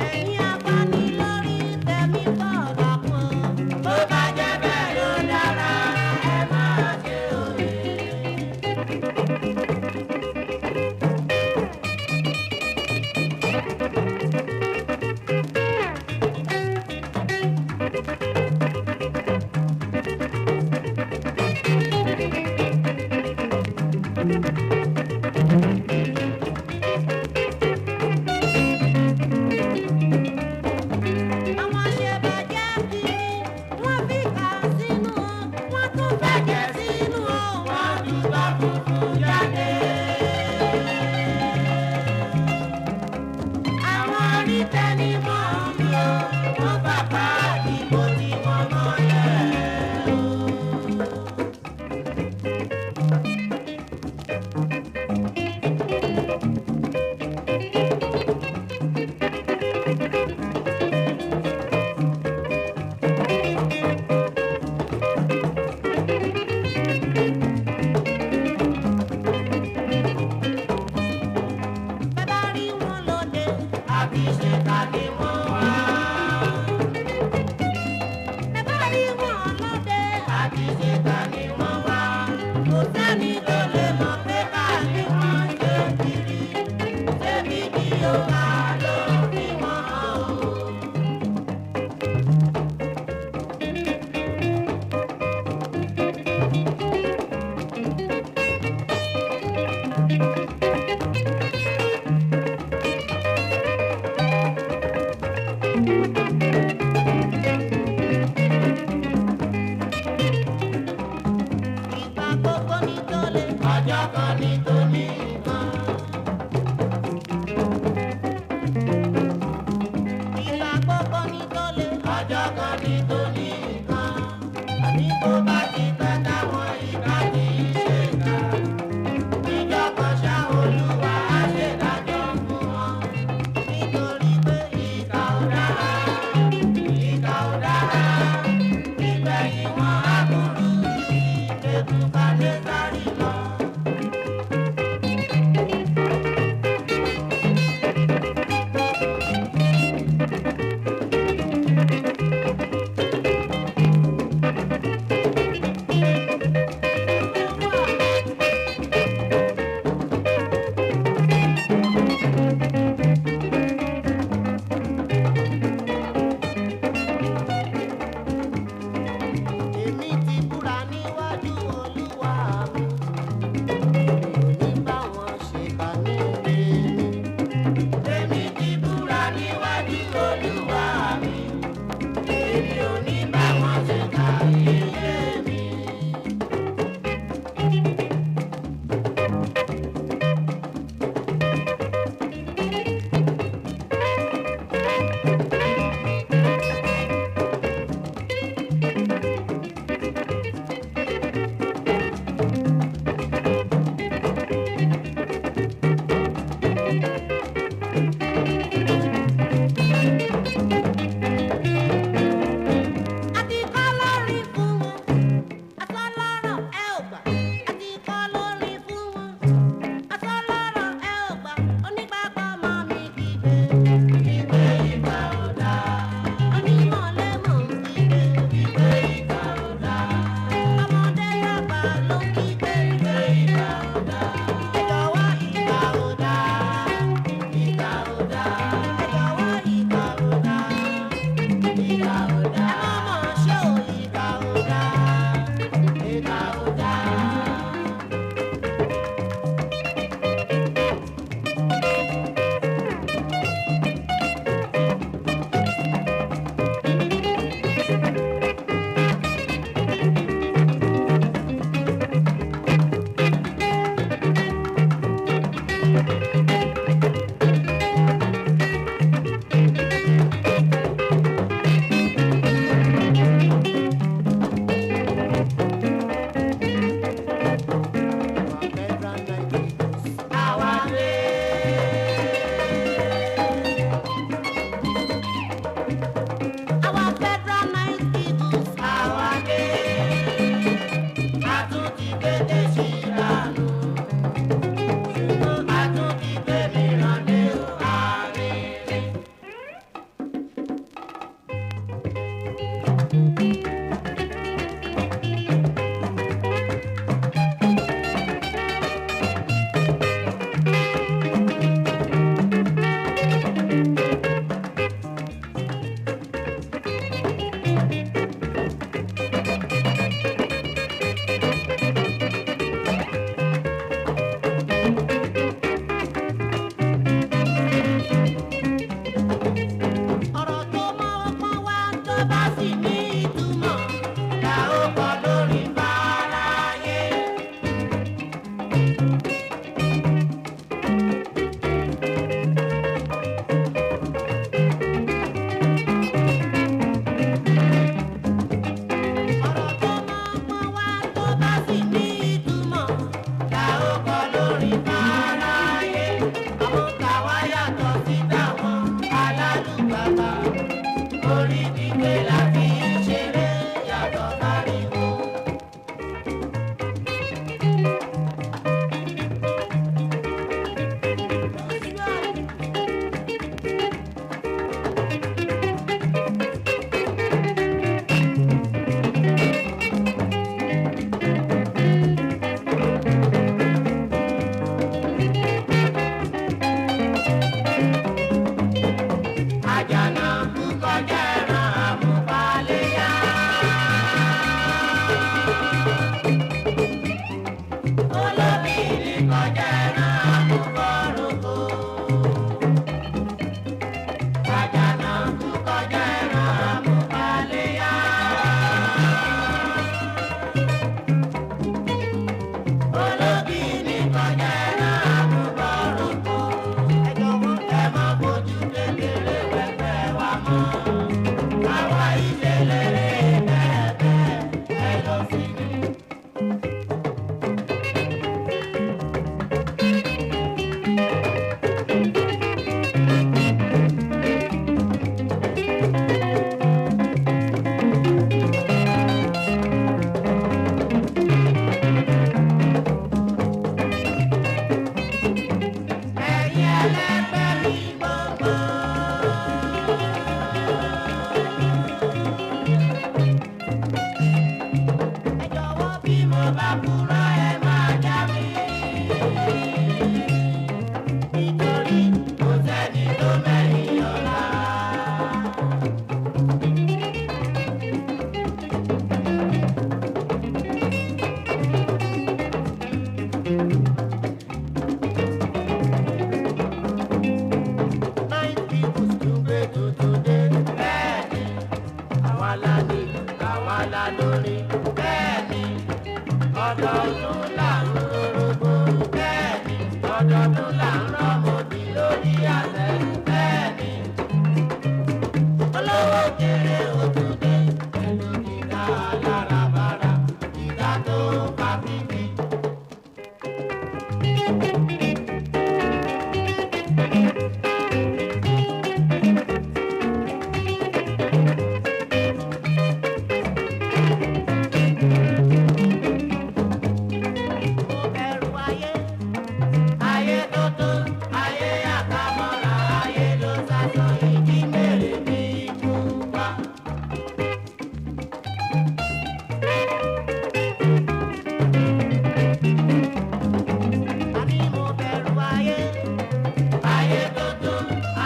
Ẹ̀yin abanilórí tẹ̀mí bọ̀dà kan. Bó bá jẹ́ bẹ́ẹ̀ ló dára, ẹ máa ṣe òye. Àwọn aṣèbàjẹ́ kiri, wọ́n fi kà sínú, wọ́n tún fẹ̀jẹ̀ sínú. Wọ́n dùgbà funfun jáde. Àwọn onítẹ̀ni mọ̀ ń lò, wọ́n bàbá àdìbò tí wọ́n mọ́lẹ̀ o. Bẹ́ẹ̀ bá rí wọn lóde. Àbí ṣèkà ni wọ́n wá. Bẹ́ẹ̀ bá rí wọn lóde. Àbí ṣèkà ni wọ́n wá. Kò sẹ́ni tó lè mọ̀ pé ká ní wọ́n ṣe kiri. Ṣébi kí o máa lọ fi wọ́n hàn o. Ìgbà gbogbo ní tólè. Àjọ dànù. Ṣùgbọ́n a tún ti gbé mìíràn dé o, arìnrìn. Ọ̀rọ̀ tó mọ́wọ́ wá tó bá sì ní ìtumọ̀ la ó kọ lórí fáráyé. Ọ̀rọ̀ tó mọ́wọ́ wá tó bá sì ní ìtumọ̀ la ó kọ lórí fáráyé. Àwọn tàwa yàtọ̀ sí tàwọn alálùbàbà. Orí gbígbé la fi ń ṣeré yàtọ̀ sáriwo. Àjànàkú kọjá ẹran àmúpaléyá. Olóbìnrin kọjá ẹran àmúbọ̀rọ̀kọ. Àjànàkú kọjá ẹran àmúpaléyá. Olóbìnrin kọjá ẹran àmúbọ̀rọ̀kọ. Ẹ jọ̀wọ́ ẹ má fojú kékeré wẹgbẹ́ wa mọ́. Àwa ìṣẹ̀lẹ̀ bẹ́ẹ̀ bẹ́ẹ̀ ẹ lọ sí ni. Ẹ̀yin ẹlẹgbẹ́ mi gbogbo. Ẹ jọ̀wọ́ bí mo bá purọ́ ẹ máa já mi. Nítorí kò sẹ́ni tó mẹ́yìn ọ̀la. Nine people tún gbé tuntun dé. Bẹ́ẹ̀ni, àwa la nílùú, àwa la lórin. Bẹ́ẹ̀ni, ọdọọdún là ń rorogbo. Bẹ́ẹ̀ni, ọdọọdún là ń rọ́mọdì lórí àtẹ. Bẹ́ẹ̀ni, olówó kéré òtúndé. Pẹ̀lú gíga alárabàrà, gíga tó ń fa fífi. Mo bẹ̀rù ayé, ayé tó ayé àkàmọ́ra, ayé ló sásọ ìdí mèrè bí ikú pa. Àní mo bẹ̀rù ayé, ayé tó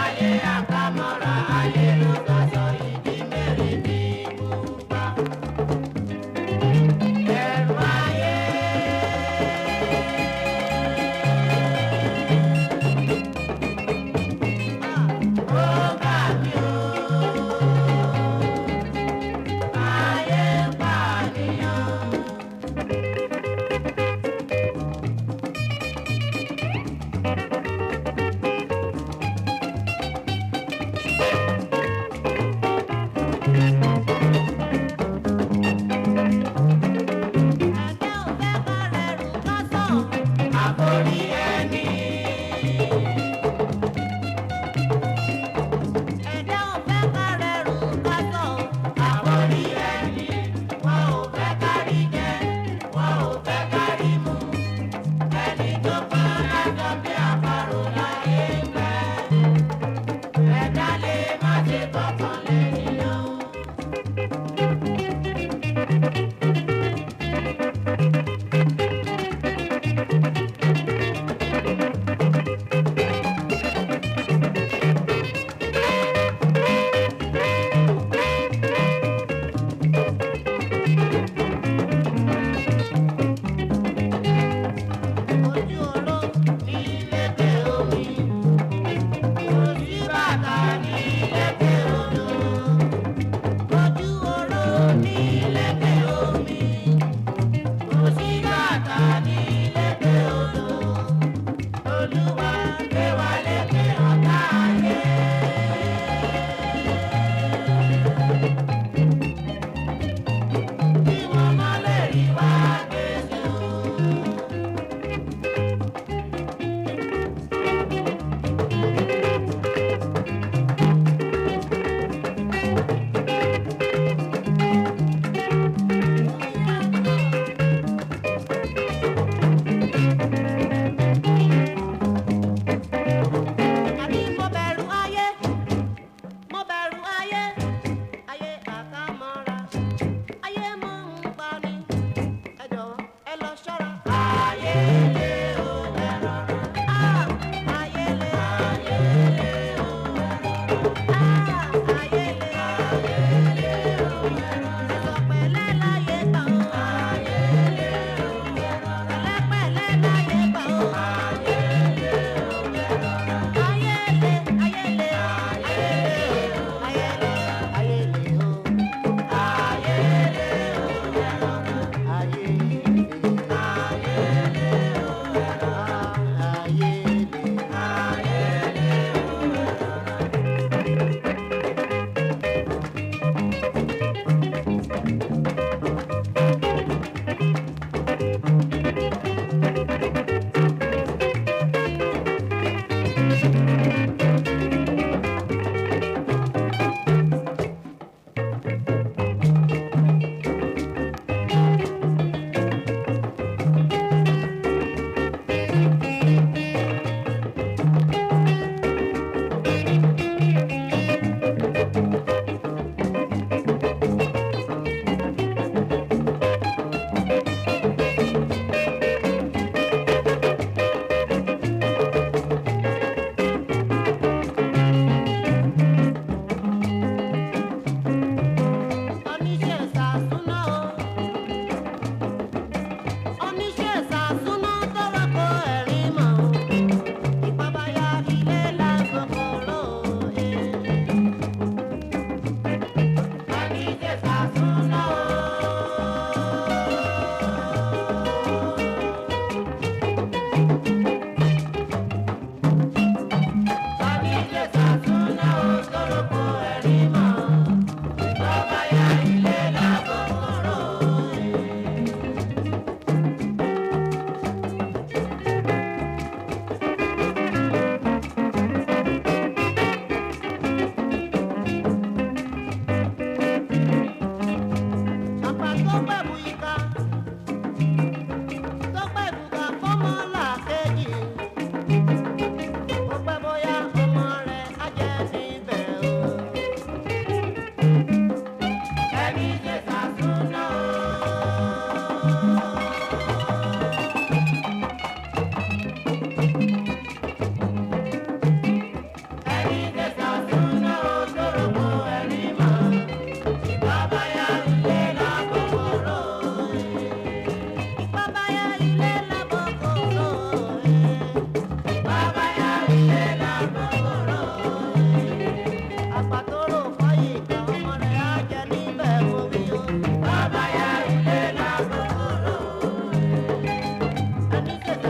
ayé àkàmọ́ra, ayé ló sásọ ìdí mèrè bí ikú pa. Bẹ̀rù ayé. Ó bà mí o, ayé ń pànìyàn. Ẹgbẹ́ ò fẹ́ ká rẹrù ká sọ̀. Àforí ẹni. Ẹ̀dá ò fẹ́ ká rẹrù ká sọ̀. Àforí ẹni. Wọ́n ò fẹ́ ká rí jẹ, wọ́n ò fẹ́ ká rí mu.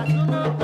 súná tán.